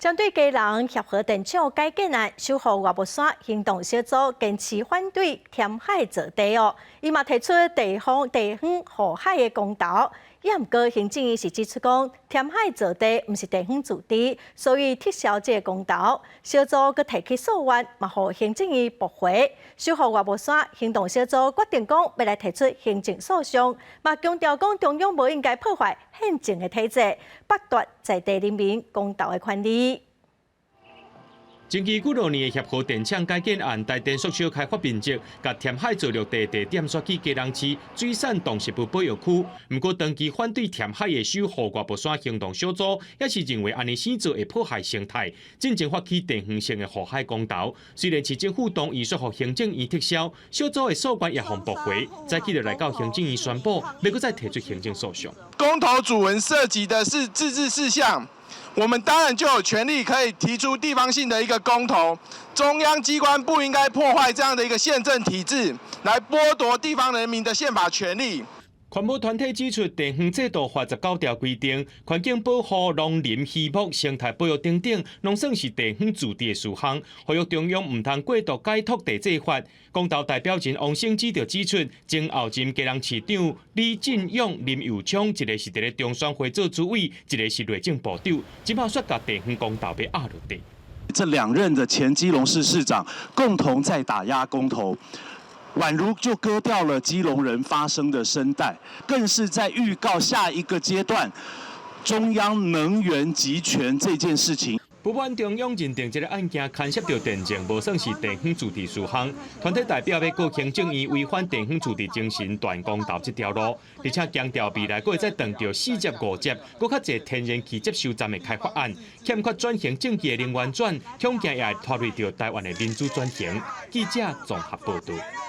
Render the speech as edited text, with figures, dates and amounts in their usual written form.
針對基隆協和電廠改建案，守護外木山行動小組堅持反對填海造地哦。伊嘛提出地方地方護海的公投，也毋過行政院是指出講，填海造地毋是地方自治，所以撤銷這個公投。小組閣提起訴願，嘛予行政院駁回。守護外木山行動小組決定講，欲來提出行政訴訟，嘛強調講中央無應該破壞憲政的體制，剝奪在地人民公投的權利。前期幾落年的協和電廠改建案，台電縮小開發面積，共填海造陸地地點選去基隆市水產動植物保育區。毋過長期反對填海的守護外木山行動小組，也是認為按呢生做會破壞生態，進前發起地方性的護海公投。雖然市政府同意說服行政院撤銷，小組的訴願也予駁回，早起就來到行政院宣布，欲閣再提出行政訴訟。公投主文涉及的是自治事項。我們當然就有權利可以提出地方性的一個公投，中央機關不應該破壞這樣的一個憲政體制，來剝奪地方人民的憲法權利。環保團體指出，地方制度法19條規定，環境保護、農林漁牧、生態保育等等，攏算是地方自治的事項，呼籲中央毋通過度解讀地制法。公投代表人王勝之就指出，前後任基隆市長李進勇、林右昌，一個是佇咧中選會做主委，一個是內政部長，這擺煞共地方公投欲壓落地。這兩任的前基隆市市長共同在打壓公投。宛如就割掉了基隆人發聲的聲帶，更是在預告下一個階段中央能源集權這件事情。不滿中央認定這个案件牽涉到電政，無算是地方自治事項。團體代表欲告行政院違反地方自治精神，斷公投這條路，而且強調未來閣會再碰著四接五接，閣較濟天然氣接收站的開發案，欠缺轉型正義的能源轉，恐驚也會拖累著台灣的民主轉型。記者綜合報導。